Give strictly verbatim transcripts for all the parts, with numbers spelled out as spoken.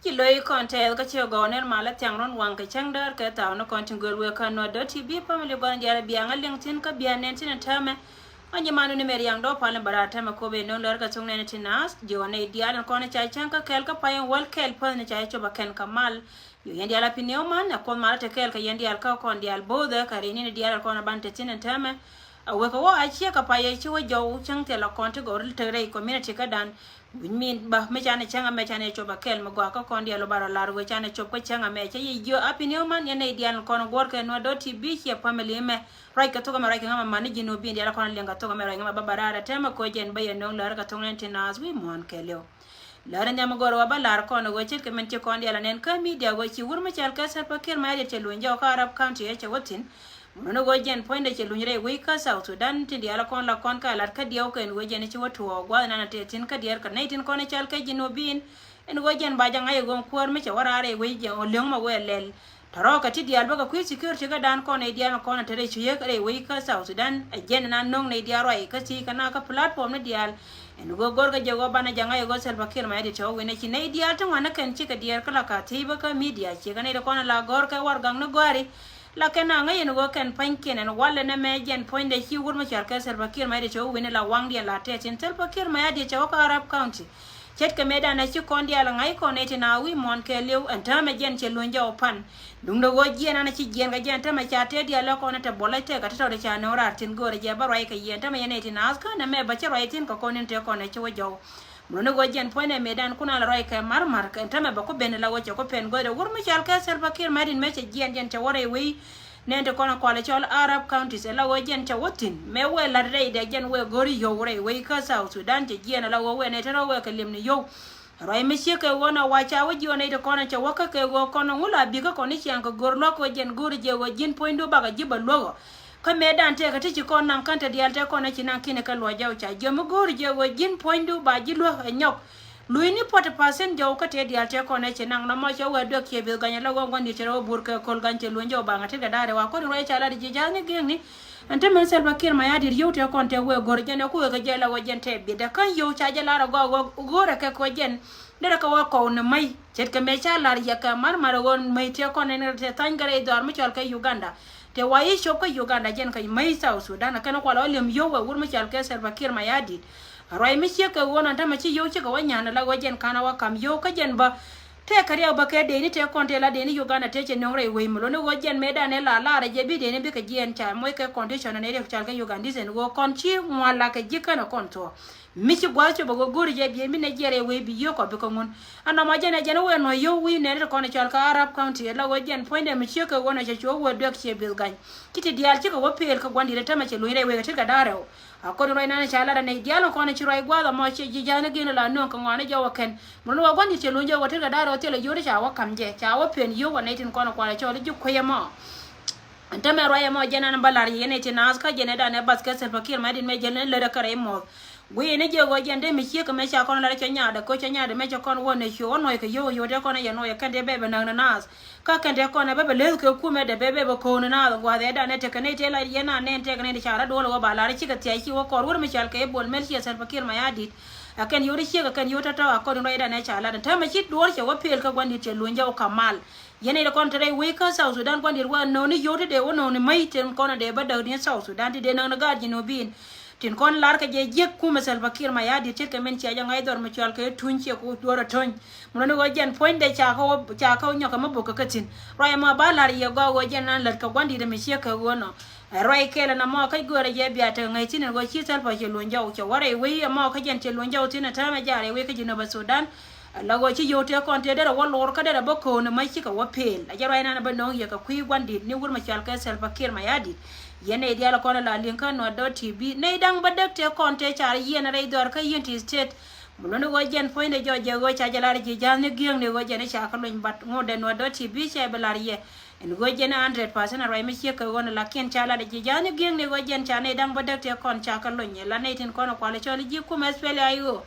Ci lo̱c kɔn tɛɛth kä ciɛ gɔw ner malä thiaŋ run waŋ kɛ cäŋ däär kɛ thaw ni kɔn tin göl wëë kä Nuäär dɔ̱ T V family gua̱n diaal biaŋ a liŋ thi̱n kä biaŋ nɛn thi̱n ɛn täämɛ. Ŋa̱c nyiman ni mɛ riaŋ dɔ̱ pal in bä raar täämɛ kop in no̱o̱ŋ lär kɛ thok nɛn tin naath ji̱ ɣän nɛy diaal in kɔn ca cäŋ kä kɛɛl kä pay in wäl kɛɛl päth ni ca cop a kɛn kä mal. Yo̱ yɛn diaal a pi̱n ni ɣä man ɛ kuoth mal a te kɛɛl kɛ yɛn diaal kä kɔn diaal bo̱o̱thɛ kɛ ri ni ni diaal in kɔn a ban te thi̱n ɛn täämɛ. A wek kɛ wä a ciek a pay ɛ ci wä jɔw cäŋ thil a kɔn ti gɔw ri te rɛy community kädan. Wi̱ny min bä mi canɛ cäŋ amɛ canɛ cop a kɛl mi gɔaa kä kɔn diaal ɔ ba rɔ lar wee canɛ cop kä cäŋ amɛ cä yic jiö a pi̱n yio̱w man yɛn nɛy diaal kɔn guɔ̱r kɛ Nuäär dɔ̱ T V ciɛ family mɛ. Ruac kɛ thok amɛ ruac kɛ ŋämɛ man ni ji̱n wä bin diaal kɔn liɛŋ kɛ thok amɛ ruac ŋämɛ bä bä raar a tɛmɛ koc jɛn bä yɛ no̱o̱ŋ lär kɛ thok nɛn ti naath wi̱i̱ muɔ̱ɔ̱n kɛɛliw. Lär in nhiam gɔr wä bä lar kɔn wee ce̱tkɛ min ci kɔn diaal a nɛn kä media wee ci wur mi cɔal kɛ Salva Kiir Mayardit cɛ luny jɔw kä Arab County ɛ cɛ wä thi̱n. Mun ni ɣöö jɛn puɔ̱nydɛ cɛ luny rɛy wec kä South Sudan tin diaal kɔn la kɔn kä lat kä diɛw kɛn ɣöö jɛn ci wä tuɔɔk gua̱th nan a tɛth thi̱n kä diɛɛr kɛ nɛy tin kɔn i̱ cal kɛ ji̱ nubin. Ɛn ɣöö jɛn ba jɛ ŋa̱c ɛ ɣöö kuäär mi cɛ wä raar rɛy wec jɛn ɣöö li̱eŋ mɛ wee lɛl. Tɔ̱rɔ̱ kɛ ti diaal bä kɛ kui̱ security kä dan kɔn nɛy diaal kɔn a te rɛy cuëëk rɛy wec kä South Sudan ɛ jɛn nan no̱o̱ŋ nɛy diaal ruac kä thiec kɛ na kä platform ni diaal. Ɛn ɣöö go̱r kɛ jɛ ɣöö banɛ jɛ ŋa̱c ɛ ɣöö Salva Kiir Mayardit cɛ wä wi̱n ɛ ci nɛy diaal ti ŋuan ni kɛn cikɛ diɛɛr kä la ka thiec bä kä media ciek kɛ nɛy ti kɔn la gɔ̱r kɛ warɛgak ni gɔ̱a̱ri. La kɛn a ŋäc ɛn ɣöö kɛn pua̱nykiɛn ɛn walɛ nɛmɛ jɛn puɔ̱nydɛ ci wur mi cɔal kɛ Salva Kiir Mayardit cɛ wä wi̱ni la waŋdiɛn la tɛth thi̱n. Salva Kiir Mayardit cɛ wä kä Arab County. Ce̱tkɛ mëëdan ɛ ci kɔn diaal ɛ ŋa̱c kɔn nɛy ti na wi̱i̱ muɔ̱ɔ̱n kɛɛliw ɛn täämɛ jɛn cɛ luny jɔw pan. Duundɛ ɣöö jiɛn an ɛ ci jiɛn kɛ jɛn täämɛ ca tëë diaal ɛ kɔn ɛ te buɔl ɛ tɛk ɛ te tɔt ɛ ca no̱o̱ŋ raar thi̱n göörä jɛ bä ruac kɛ yɛn täämɛ yɛn nɛy ti naath kä nɛmɛ bä cä ruac thi̱n kɛ kɔn in te kɔn ɛ ci wä jɔw. Mun ni ɣöö jɛn puɔ̱nydɛ mëëdan kun a la ruac kɛ ma̱rma̱r kɛ täämɛ bä ku ben la ɣöö cɛ ku pɛn göödɛ wur mi cɔal kɛ Salva Kiir Mayardit mɛ cɛ jiɛn jɛn cɛ wä rɛy wec. Nɛn ti kɔn a kual cɔl Arab counties ɛ la ɣöö jɛn cɛ wä thi̱n mɛ wee la̱t rɛydɛ jɛn wee go̱ri yio̱w rɛy wec kä South Sudan cɛ jiɛn ɛ la ɣöö wee nɛy te rɔ wee kɛ li̱em ni yio̱w. Ruac mi ciek kɛ ɣöö na wa ca wä jiɔn nɛy ti kɔn a cɛ wä kä kɛ ɣöö kɔn a ŋul a bikä kɔn i̱ ciaŋ kɛ go̱r lua̱k ɣöö jɛn go̱ri jɛ ɣöö ji̱n puɔ̱nydu bakɛ ji̱ bä luäk ɔ. Kä mëëdan tëëkɛ ti ci kɔn naŋ kän te diaal te kɔn ɛ ci naŋ ki̱n ɛ kɛ luɔc jɔw ca jiöm mi go̱o̱ri jɛ ɣöö ji̱n puɔ̱nydu ba ji̱ luäk ɛ nyɔk. Lui̱ni forty percent jɔw kä tëë diaal te kɔn ɛ ci naŋ nɔmɔ cɛ wee duek ciɛ bi̱th gany ɛ la ɣöö gua̱n di̱t cɛ rɛw ɛ bur kɛ köl gany cɛ luny jɔw baŋ ɛ tit kɛ da̱a̱r ɛ wa kɔn in ruac ca lat ji̱ ja̱a̱th ni gi̱eŋni. Ɛn te mɛn Salva Kiir Mayardit yio̱w te kɔn te wee go̱r jɛn ɛ ku wee kɛ jɛ la ɣöö jɛn te bi̱t ɛ kä yio̱w ca jɛ lar ɛ gɔaa ɣöö go̱o̱r ɛ kɛ kɛ jɛn. Derɛ kɛ wä kɔw ni mäc ce̱tkɛ mëë ca lar yɛ kɛ ma̱r ma̱r ɣöö mäc tëë kɔn ɛn rɛ tëë tha̱ny gɛrɛ i̱ dhɔaar mi cɔal kɛ Uganda. Tëë wa i̱ cop kä Uganda jɛn kɛ mäc South Sudan kɛn kual ɣä li̱em yio̱w ɛ wur mi cɔal kɛ Salva Kiir Mayardit. Ruac mi ciek kɛ ɣöö nɔn tämɛ ci yio̱w cikɛ wä nyan ala ɣöö jɛn ka̱n a wä ka̱m yio̱w kä jɛn bä. Tëë kɛ riɛw bä kɛ dee ni tëë kɔn tëë la dee ni Uganda tëë cɛ nöŋ rɛy wec mi lo̱n i̱ ɣöö jɛn mëëdan ëë la lar ɛ jɛ bi dee ni bikɛ jiɛɛn ca moc kɛ condition ɛn ëë riɛk cɔal kɛ Ugandese ɛn ɣöö kɔn ci ŋuan la kɛ ji̱ känɛ kɔn thuɔ̱ɔ̱k. Mi ci gua̱a̱th cop a ɣöö go̱o̱ri jɛ biey mi nɛ jiɛɛr ɛ wee bi yiök kɔ bikɛ ŋun. Ɛn nɔmɔ jɛn ɛ jɛn ɛ wee nɔ yio̱w wi̱i̱ nɛn ti kɔn ɛ cɔal kä Arab County ɛ la ɣöö jɛn puɔ̱nydɛ mi ciek kɛ ɣöö nɔ cɛ cuɔ̱ɔ̱k wee duek ciɛ bieth gany. Ci ti diaal cikɛ wä pëël kä gua̱ndi̱t ɛ tämɛ cɛ luny rɛy wek ɛ tit kɛ da̱a̱r rɛw. A kɔn ruac nan ɛ ca lat ɛ nɛy diaal ɛ kɔn ɛ ci ruac gua̱a̱th ɛmɔ ciɛ ji̱ ja̱a̱n ɛ gi̱n ɛ la nööŋ kɛ ŋɔaani jɔw ɛ kɛn. Mun wä gua̱ndi̱t cɛ luny jɛ wä tit kɛ da̱a̱r rɛw thilɛ yio̱w ti ca wä ka̱m jɛ ca wä pen yio̱w wä nɛy tin kɔn ɛ kual ɛ cɔl i̱ ji̱ kuec ɛmɔ. Ɛn tämɛ ruac ɛmɔ jɛn an bä la̱r yɛ yɛn ɛ ti naath kä jɛn ɛ dan ɛ bath kɛ Salva Kiir Mayardit mɛ jɛn ɛ lät ɛ kärɛ i̱ muɔth. Guiyɛ ni jiɛ ɣöö jɛn dee mi ciek kɛ mɛ ca kɔn lar cɛ nyaadɛ kɛ cɛ nyaadɛ mɛ cɛ kɔn wä nɛ ciö wä nɔɔc kɛ yio̱w yio̱w tɛ kɔn ɛ yɛ nɔɔc ɛ kɛn tɛ bɛ bɛ näk ni naath. Kä kɛn tɛ kɔn ɛ bɛ bɛ leth kɛ kumɛ dɛ bɛ bɛ bɛ ko̱o̱n ni naath gua̱a̱th ɛ dan ɛ tekɛ nɛy tɛ la yɛn a nɛn tɛk nɛy ti ca rɔ duɔl ɛ wä ba lar cikɛ thiac ci wä kɔr wur mi cɔal kɛ i̱ Bol Mel ciɛ Salva Kiir Mayardit. Ɛ kɛn yio̱w ti ciek ɛ kɛn yio̱w tɔ̱tɔ̱ a kɔn in ruac dan ɛ ca lat ɛn tämɛ ci duɔ̱ɔ̱r cɛ wä pëël kä gua̱ndi̱t cɛ luny jɛ wä ka̱m mal. Yɛn nɛy ti kɔn te rɛy wec kä South Sudan gua̱ndi̱t wä no̱o̱ni yio̱w ti dee wä no̱o̱ni mäc tin kɔn dee bä däk ni South Sudan ti dee näk ni gaat ji̱ nubin. Tin kɔn lar kɛ jɛ jiäk kumɛ Salva Kiir Mayardit ce̱tkɛ min cia jɛ ŋa̱c dhɔr mi cɔal kɛ tuny ciɛ ku duɔ̱ɔ̱r ɛ tuny. Mun ni ɣöö jɛn puɔ̱nydɛ ca kä wä ca kä wä nyɔkɛ mi buk kɛ kä thi̱n. Ruac ɛmɔ ba lar yɛ gɔaa ɣöö jɛn an lät kɛ gua̱ndi̱t mi ciek kɛ ɣöö nɔ. Ɛ ruac kɛɛl ɛn ɛmɔ kä göörä jɛ bia tekɛ ŋäc thi̱n ɛn ɣöö ci Salva cɛ luny jɔw cɛ wä rɛy wec ɛmɔ kä jɛn cɛ luny jɔw thi̱n ɛ täämɛ jaarɛ wec kä Jinub Sudan. Ala ɣöö ci yio̱w tëë kɔn tëë derɛ wä lor kä derɛ bä ko̱o̱n ɛ mäc cikɛ wä pëël. A jɛ ruac nan bä no̱o̱ŋ yɛ kɛ kui̱ gua̱ndi̱t ni wur mi cɔal kɛ Salva Kiir Mayardit. Yɛn nɛy diaal kɔn ala li̱ŋ kä Nuäär dɔ̱ T V nɛy da̱ŋ bä däk tëë kɔn tëë car yiɛn rɛy dhɔr kä Unity State. Mi luɔ̱ni ɣöö jɛn puɔ̱nydɛ jɔɔc jɛ ɣöö ca jɛ lar ji̱ ja̱a̱th ni gi̱eŋni ɣöö jɛn i̱ ca kä luny bat ŋotdɛ Nuäär dɔ̱ T V cɛ bi lar yɛ. Ɛn ɣöö jɛn a hundred percent a ruac mi ciek kɛ ɣöö ni lakin ca lat ji̱ ja̱a̱th ni gi̱eŋni ɣöö jɛn ca nɛy da̱ŋ bä däk tëë kɔn ca kä luny ɛ la nɛy tin kɔn ɛ kual ɛ cɔl i̱ ji̱ kumɛ S P L A I O.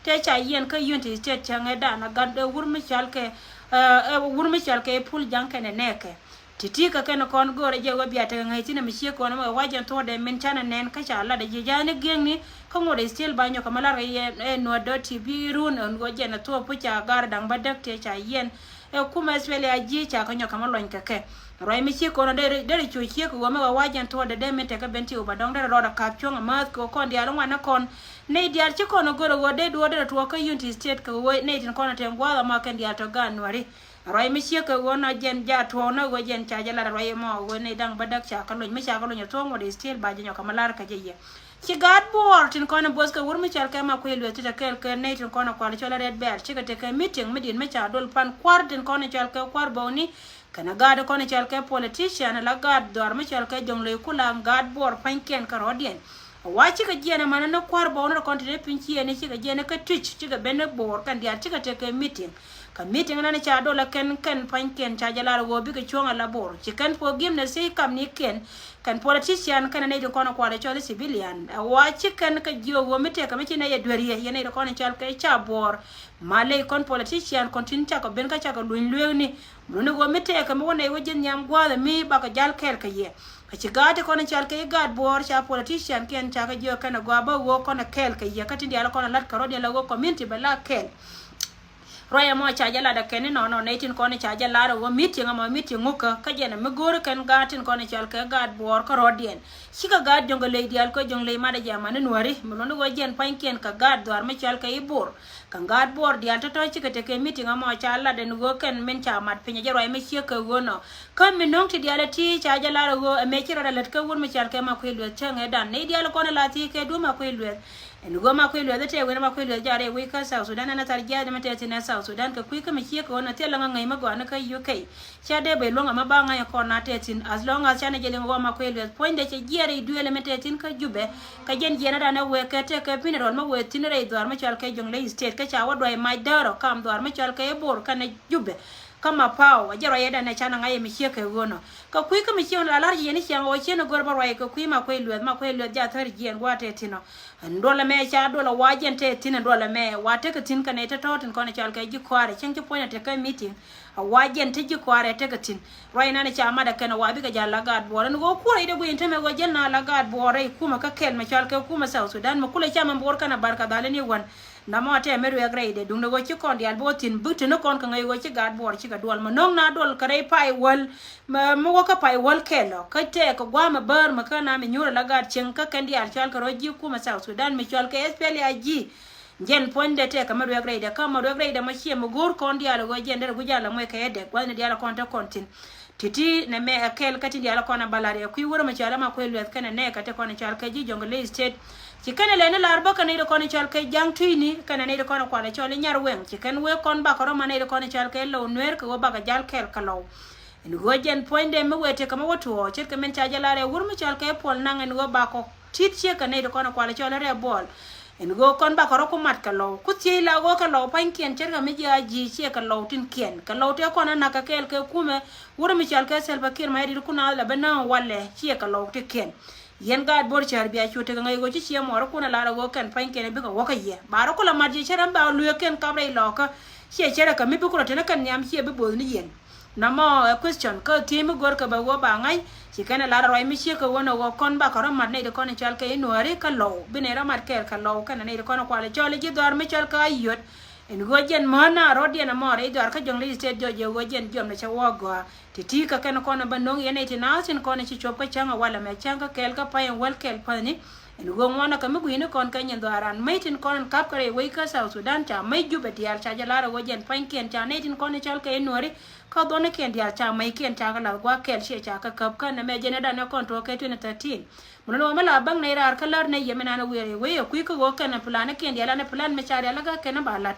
Tëë ca yiɛn kä Unity State cäŋ ɛ dan a gat ɛ wur mi cɔal kɛ ɛ wur mi cɔal kɛ i̱ Pul Jaŋ kɛnɛ nɛɛkɛ. Ti̱ti̱ kɛ kɛn kɔn go̱o̱rɛ jɛ ɣöö bia tekɛ ŋäc thi̱n ɛmɛ ciek kɔn ɛmɛ wac jɛn thuɔ̱kdɛ min canɛ nɛn kä ca lat ɛ ji̱ ja̱a̱n i̱ gi̱eŋni. Kä ŋot ɛ still ba nyɔk kɛ ma lar kɛ yɛ ɛ nuɔ̱t dɔ̱ ti bi run ɛn ɣöö jɛn ɛ thuɔ̱k puc ca gar da̱ŋ bädäk tëë ca yiɛn. Ɛ kumɛ Australia ji̱ ca kɛ nyɔk kɛ ma luɔ̱ny kɛ kɛ. Ruac mi ciek kɔn ɛ derɛ cu ciek ɣöö mɛ wä wac jɛn thuɔ̱kdɛ dee min tekɛ ben ti wä ba dɔ̱ŋ derɛ rɔɔd ɛ ka̱p cuɔ̱ŋ ɛ mäth kɛ ɣöö kɔn diaal ŋuan ɛ kɔn. Nɛy diaal ci kɔn ɛ go̱r ɛ ɣöö dee duɔ̱ɔ̱r derɛ tuɔɔk kä Unity State kɛ ɣöö nɛy tin kɔn ɛ tɛm gua̱a̱th ɛmɔ kɛn diaal tɔ gaat nuääri. Ruac mi ciek kɛ ɣöö nɔ jɛn jaa tuɔɔk nɔ ɣöö jɛn ca jɛ lar ruac ɛmɔ ɣöö nɛy da̱ŋ bädäk ca kɛ lony mi ca kɛ lony ɛ thuɔ̱k ŋuɔ̱t ɛ still ba jɛ nyɔk kɛ ma lar kä jɛ yɛ. Ci gaat Buɔɔr tin kɔn ɛ bo̱th kɛ wur mi cɔal kɛ Makuei Lueth ti te kɛɛl kɛ nɛy tin kɔn ɛ kual cɔl ɛ Red Belt cikɛ tekɛ meeting mi di̱t mi ca dol pan kua̱r tin kɔn ɛ cɔal kɛ kua̱r bäwni. Kɛnɛ gaat kɔn cɔal kɛ politician la gaat dhɔaar mi cɔal kɛ Jɔŋlei Kulaŋ, gaat Buɔɔr pa̱nykiɛn kɛ rɔ̱diɛn. A wa cikɛ jiɛn ɛmɛnɛ ni kua̱r bɔw ni rɔ kɔn te ni piny ciëëni cikɛ jiɛn kä Twic cikɛ ben ni Buɔɔr kɛn diaal cikɛ tekɛ meeting. Kɛ meeting ɛnɛn ca dolɛ kɛn kɛn pa̱nykiɛn ca jɛ lar ɣöö bikɛ cuɔ̱ŋ ala Buɔɔr. Ci kɛn forgiveness ci kamnikiɛn kɛn politician kɛnɛ nɛy ti kɔn kualɛ cɔl i̱ civilian. A wa ci kɛn kɛ jiök ɣöö mi tëëkɛ mi ci nɛy ɛ duer yɛ yɛn nɛy ti kɔn cɔal kɛ ca Buɔɔr. Ma ley kɔn politician kɔn tin cakɔ ben kä cakɔ luny lueekni. Mun ni ɣöö mi tëëkɛ mi wä nɛy wä ji̱ nhiam gua̱a̱th mi bakɔ jal kɛɛl kɛ yɛ. Kɛ ci gaat ti kɔn cɔal kɛ i̱ gaat Buɔɔr ca politician kiɛn ca kɛ jiök kɛn ɛ gɔaa bä ɣöö kɔn ɛ kɛɛl kɛ yɛ kä tin diaal kɔn ɛ lat kɛ rɔ̱diɛn la ɣöö community bɛ la kɛɛl. Ruac ɛmɔ ca jɛ lat ɛ kɛn ni nɔnɔ nɛy tin kɔn ca jɛ lar ɛ ɣöö meeting ɛmɔ meeting ŋukä kä jɛn ɛ mi go̱o̱ri kɛn gaat tin kɔn cɔal kɛ gaat Buɔɔr kä rɔ̱diɛn. Cikɛ gaat Jɔŋlei diaal kä Jɔŋlei mat ɛ jɛ amäni Nuääri mi luɔ̱ni ɣöö jɛn pa̱nykiɛn kɛ gaat dhɔaar mi cɔal kɛ i̱ Buɔɔr. Kɛ gaat Buɔɔr diaal tɔ̱tɔ̱ cikɛ tekɛ meeting ɛmɔ ca lat ɛn ɣöö kɛn min ca mat piny ɛ jɛ ruac mi ciek kɛ ɣöö nɔ. Kä mi no̱o̱ŋ ti diaal ɛ ti ca jɛ lar ɛ ɣöö ɛ mëë ci rɔɔdɛ lät kä wur mi cɔal kɛ Makuei Lueth cäŋ ɛ dan nɛy diaal kɔn ɛ la thiec kɛ duɔ̱ɔ̱p Makuei Lueth. Ɛn ɣöö Makuei Lueth ɛ tëë wen Makuei Lueth jaat rɛy wec kä South Sudan ɛn ɛ thar jiaath ɛmɛ tɛth thi̱n ɛ South Sudan kɛ kui̱ kä mi ciek kɛ ɣöö nɔ thilɛ ŋäc mi gɔaa ni kä U K. Ca dee ben luäŋ ɛmɛ ba ŋa̱c ɛ kɔn na tɛth thi̱n as long as canɛ jɛ liŋ ɣɔw Makuei Lueth puɔ̱nydɛ cɛ jiɛɛr i̱ duëël ɛmɛ tɛth thi̱n kä Jubɛ. Kä jɛn jiɛɛn ɛ danɛ wëë kɛ tëëkɛ pi̱n ɛ rɔl mä wëë thi̱n rɛy dhuaar mä cɔal kɛ Jɔŋlei State kä ca wä duay mac däär ɔ kam dhuaar mä cɔal kɛ i̱ Bor kɛnɛ Jubɛ. Kä Mapaw ɛ jɛ ruac ɛ danɛ canɛ ŋa̱c ɛ mi ciek kɛ ɣöö nɔ. Kɛ kui̱ kä mi ciek ɣöö nɔ la la̱r jɛ yɛn i̱ ciaŋ ɣöö ciɛn ɛ go̱r bä ruac kɛ kui̱ Makuei Lueth, Makuei Lueth jaat thär jiɛɛn gua̱a̱th tɛth thi̱n ɔ. Ɛn duɔl ɛmɛ ca duɔl ɛ wa jɛn tɛth thi̱n ɛn duɔl ɛmɛ wa tekɛ thi̱n kɛnɛ tɔ̱tɔ̱ tin kɔn ɛ cɔal kɛ ji̱ kɔaarɛ cieŋ ci puɔ̱ny ɛ tekɛ meeting. A wa jɛn te ji̱ kɔaarɛ tekɛ thi̱n. Ruac nan ca mat ɛ kɛn a wa bikɛ ja̱l la gaat Buɔɔr ɛn ɣöö kuɔr rɛydɛ guic in te mɛ ɣöö jɛn na la gaat Buɔɔr rɛy kumɛ kä kɛl mɛ cɔal kɛ kumɛ South Sudan mɛ kulɛ ca mɛ Buɔɔr kɛn a bar kɛ dhal in i̱ wän. Namɔ tɛmɛ ruɛk rɛydɛ duundɛ ɣöö ci kɔn diaal bi wä thi̱n bi te ni kɔn kɛ ŋäc ɣöö ci gaat Buɔɔr cikɛ duɔl mɛ no̱o̱ŋ na duɔl kɛ rɛy pay wäl. Mɛ mi wä kä pay wäl kɛl ɔ kä tɛɛk kɛ gua̱a̱mɛ bäär mɛ kä na mi nyuurɛ la gaat cieŋ kä kɛn diaal cɔal kɛ rɔ ji̱ kumɛ South Sudan mi cɔal kɛ S P L A I G. Jɛn puɔ̱nydɛ tɛkɛ mɛ ruɛk rɛydɛ kä mɛ ruɛk rɛydɛ mɔ ciɛ mɛ go̱o̱r kɔn diaal ɣöö jɛn derɛ guic jal ɛmɔ kɛ ɛ dɛk gua̱thni diaal kɔn te kɔn thi̱n. Ti̱ti̱ nɛ mɛ ɛ kɛl kä tin diaal kɔn ɛ bä la̱r ɛ kui̱ wurɛ mɛ cɔal ɛ Makuei Lueth kɛnɛ nɛɛkɛ te kɔn ɛ cɔal kɛ ji̱ Jɔŋlei State. Ci kɛn ɛ lɛni la̱r bä kɛ nɛy ti kɔn ɛ cɔal kɛ Ja̱ŋ Tui̱ni kɛnɛ nɛy ti kɔn ɛ kual ɛ cɔl ɛ Nyarweŋ ci kɛn wee kɔn bakɛ rɔ ma nɛy ti kɔn ɛ cɔal kɛ Lɔw Nueer kɛ ɣöö bakɛ jal kɛɛl kɛ Lɔw. Ɛn ɣöö jɛn puɔ̱nydɛ mi wëë tekɛ mi wä tuɔɔk ce̱tkɛ min ca jɛ lar ɛ wur mi cɔal kɛ Puɔl Naŋ ɛn ɣöö bakɔ ti̱t ciek kɛ nɛy ti kɔn ɛ kual ɛ cɔl ɛ rɛɛ buɔl. Ɛn ɣöö kɔn bakɔ rɔ ku mat kɛ Lɔw ku thiec la ɣöö kɛ Lɔw pa̱nykiɛn ce̱tkɛ mi ji̱ a ji̱ ciɛ kɛ Lɔw tin kiɛn kɛ Lɔw tëë kɔn ɛ na̱k kɛ kɛɛl kɛ kumɛ wur mi cɔal kɛ Salva Kiir Mayardit ku naath la bi nääŋ walɛ ciɛ kɛ Lɔw ti kiɛn. Yɛn gaat Bor cär bia cu tekɛ ŋäc ɣöö ci ciɛ muɔɔrikun ɛ lar ɛ ɣöö kɛn pa̱nykiɛn ɛ bikɛ wäkä yɛ ba rɔ ku la mat ji̱ cär ɛn ba lueek kɛn kap rɛy Lɔkä. Ciɛ cär ɛ kɛ mi bi ku rɔ teni kɛn nhiam ciɛ bi bo̱o̱th ni yɛn. Namɔ ɛ question kä thiec mi go̱rkɛ bɛ ɣöö ba ŋa̱c ci kɛn ɛ lar ɛ ruac mi ciek kɛ ɣöö nɛ ɣöö kɔn bakɛ rɔ mat nɛy ti kɔn ɛ cɔal kɛ i̱ Nuääri kä Lɔw bi nɛy rɔ mat kɛɛl kɛ Lɔw kɛnɛ nɛy ti kɔn ɛ kual ɛ cɔl ɛ ji̱ dhɔaar mi cɔal kɛ Ayot. Ɛn ɣöö jɛn määr na rɔ̱diɛn ɛmɔ rɛy dhɔaar kä Jɔŋlei State jɔc ɛ ɣöö jɛn jiɔamdɛ cɛ wä gɔaa. Ti̱ti̱ kɛ kɛn kɔn ɛ bä no̱o̱ŋ yɛn nɛy ti naath tin kɔn ɛ ci cuɔp kä cäŋ ɛ walɛ mɛ cäŋ kä kɛɛl kä pay ɛn wäl kɛɛl päthni. Ɛn ɣöö ŋuɔ̱nɛ kɛ mi gui̱ni kɔn kɛ nyin dhɔaaran mäc tin kɔn in kap kɛ rɛy wec kä South Sudan ca mäc Jubɛ diaal ca jɛ lar ɛ ɣöö jɛn pa̱nykiɛn ca nɛy tin kɔn in cɔl kɛ i̱ Nuääri. Kä dhuɔ̱nikiɛn diaal ca mäckiɛn ca kɛ lath gua̱a̱k kɛl ciɛ ca kɛ käp kä nɛmɛ jɛn ɛ danɛ kɔn tuɔɔk kɛ twenty thirteen. Mun ɛn ɣöö mi la bäŋ nɛy raar kä lär nɛy yɛ mi nan ɛ wiɛɛr ɛ wec ɛ kui̱ kä ɣöö kɛn ɛ plan kiɛn diaal an ɛ plan mi ca rial kä kɛn ɛ ba la̱t.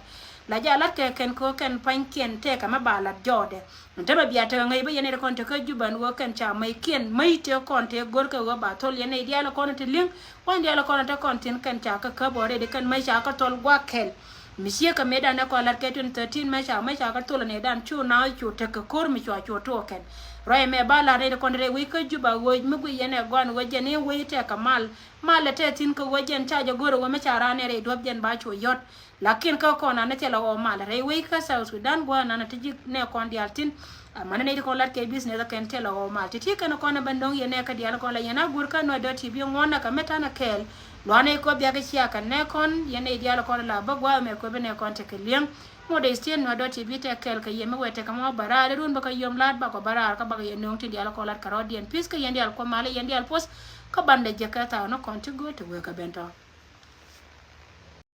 La jɛ a la̱t kɛ kɛn kä kɛn pa̱nykiɛn tɛkɛ mi ba la̱t jɔɔdɛ. Ɛn tämɛ bia tekɛ ŋäc bä yɛn nɛy ti kɔn tekä Jubɛ ɛn ɣöö kɛn ca mäckiɛn mäc tëë kɔn tëë go̱rkɛ ɣöö ba thol yɛn nɛy diaal kɔn ti li̱ŋ. Kuany diaal kɔn te kɔn thi̱n kɛn ca kä käp already kɛn mäc ca kä thol gua̱a̱k kɛl. Mi ciek kɛ mëëdan ɛ kɔn la̱t kɛ twenty thirteen mëë ca mäc ca kä thol anëëdan cu naath cu tek kɛ ko̱r mi cua cu tuɔɔk kɛn. Ruac ɛmɛ ba la̱t rɛy ti kɔn rɛy wec kä Jubɛ ɣööc mi guic yɛn ɛ gɔan ɣöö jɛn i̱ wec tɛk kɛ mal. Mal ɛ tɛth thi̱n kä ɣöö jɛn ca jɛ go̱r ɛ ɣöö mi ca raan ɛ rɛy duɔ̱p jɛn ba cu yɔ̱t. Lakin kä kɔn an thilɛ ɣɔw mal rɛy wec kä South Sudan gua̱a̱th nan ti ji̱ nɛ kɔn diaal thi̱n. Amanɛ nɛy ti kɔn lat kɛ business kɛn thilɛ ɣɔw mal ti ti kɛn kɔn ɛ ben dɔ̱ŋ yɛn nɛ kä diaal kɔn la yɛn a guur kä Nuer dot T V ŋuɔ̱n na kɛ mɛ ta̱nɛ kɛɛl. Luanɛ kɔ biak cia kɛ nɛ kɔn yɛn nɛy diaal kɔn la bä gua̱a̱th mɛ kɔ bi nɛ kɔn tekɛ li̱eŋ. Ŋot dee still Nuer dot T V tɛ kɛɛl kɛ yɛ mi wɛ tekɛ mɔ bäraar run bä kä yom laat bakɔ bäraar kä bakɔ yɛ nööŋ tin diaal kɔn lat kɛ rɔɔdiɛn pi̱th kä yɛn diaal kɔ mal yɛn diaal puɔth. Kä bandɛ jɛ kɛ thaw ni kɔn ti go̱o̱t ti wee kɛ ben tɔ.